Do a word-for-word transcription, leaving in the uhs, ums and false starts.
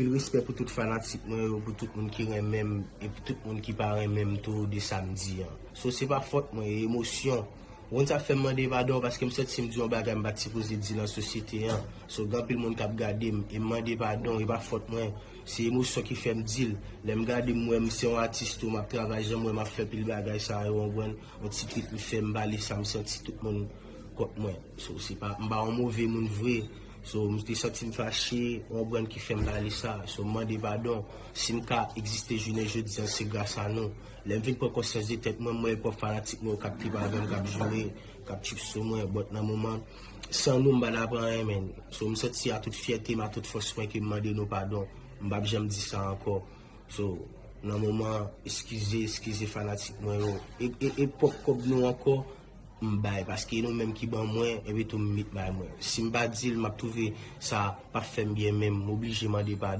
Anpil respè pou tout fanatik mwen yo, pou tout moun ki renmen m, e pou tout moun ki pa renmen m tou de sa m di an. So, se pa fòt mwen, e emosyon. Ou konn sa fè m mande padon, paske m santi si m di yon bagay m pa t sipoze di nan sosyete an. So, gen anpil moun k ap gade m, e m mande padon, e pa fòt mwen. Se emosyon ki fè m di l. Lè m gade m wè m se yon atis tou, m ap travay jan m wè m ap fè pil bagay sa yo, w konprann? Yon ti krik m fè m pale sa, m santi tout moun kont mwen. So, se pa, m pa yon move moun vre. So, m te santi m fache, w konprann, ki fè m pale sa. So, m mande padon. Si m ka egziste jounen jodi an, se gras a nou. Lè m vin pran konsyans de tèt mwen, m wè pwòp fanatik mwen yo k ap trip avè m, k ap joure, k ap trip sou mwen. But nan moman, san nou, m pa ta pran anyen, menn. So, m santi a tout fyète m, a tout fòs mwen ke m mande nou padon. M p ap janm di sa ankò. So, nan moman, eskize, eskize fanatik mwen yo. E, e, e pwòp kòb nou ankò, m bay, paske nou menm ki ban mwen, epi tou m met bay mwen. Si m pa di l, m ap twouve sa p ap fè m byen menm, m oblije mande padon.